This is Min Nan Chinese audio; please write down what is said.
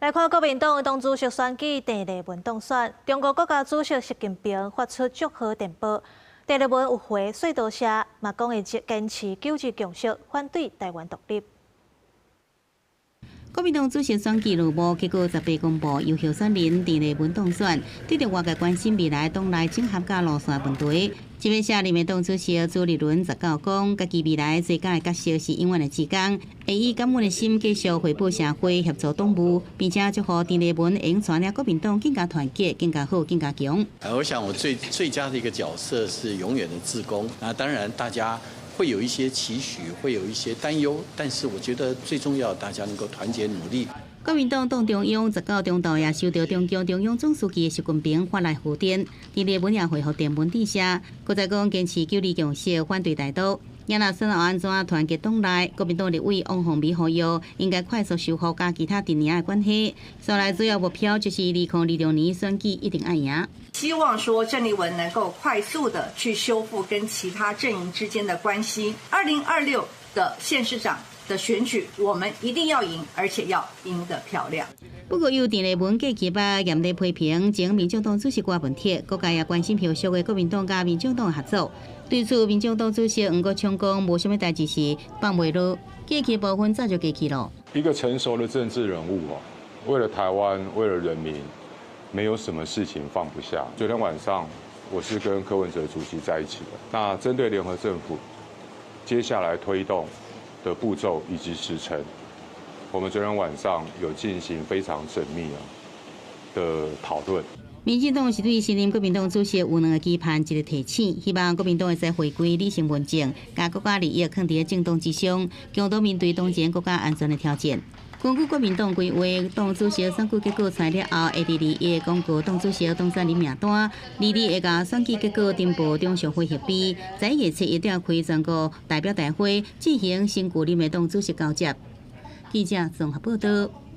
來看國民黨黨主席選舉，鄭麗文當選。中國國家主席習近平發出祝賀電報，鄭麗文有回說多謝，嘛講會堅持九二共識，反對台灣獨立。國民黨主席選舉落幕，結果18公布，由候選人鄭麗文當選。對著外界關心未來黨內整合佮路線問題，這位下任的黨主席朱立倫19講，家己未來最佳的角色是永遠的志工，會以感恩的心繼續回報社會，協助黨務，並且祝福鄭麗文會帶領國民黨更加團結、更加好、更加強。我想我最最佳的一個角色是永遠的志工。那當然大家會有一些期許，會有一些擔憂，但是我覺得最重要，大家能夠團結努力。國民黨黨中央19中晝也收到中共中央總書記習近平發來賀電，鄭麗文也回覆電文致謝，閣再講堅持九二共識，反對台獨。也若選後按怎團結黨內，國民黨立委王鴻薇呼籲，應該快速修復佮其他陣營的關係。紲來主要目標就是2026年選舉一定愛贏。希望說鄭麗文能夠快速的去修復跟其他陣營之間的關係。2026的縣市長的選舉，我們一定要贏，而且要贏得漂亮。不過，由鄭麗文過去捌嚴厲批評前民眾黨主席柯文哲，各界也關心後續的國民黨佮民進黨合作。對此，民進黨主席黃國昌講，無啥物代誌是放袂落，過去部分早就過去了。一個成熟的政治人物哦，為了台灣，為了人民，沒有什麼事情放不下。昨天晚上我是跟柯文哲主席在一起的。那針對聯合政府接下來推動的步驟以及時程，我們昨天晚上有進行非常縝密啊的討論。民進黨是對新任國民黨主席有兩個期盼，一個提醒，希望國民黨會使回歸理性論政，共國家利益囥佇政黨之上，共同面對當前國家安全的挑戰。根據國民黨規劃，黨主席選舉結果出來了後，會佇21公告黨主席當選人名單，22會共選舉結果呈報中常會核批，11月7日召開全國代表大會進行新舊任的黨主席交接。記者綜合報道。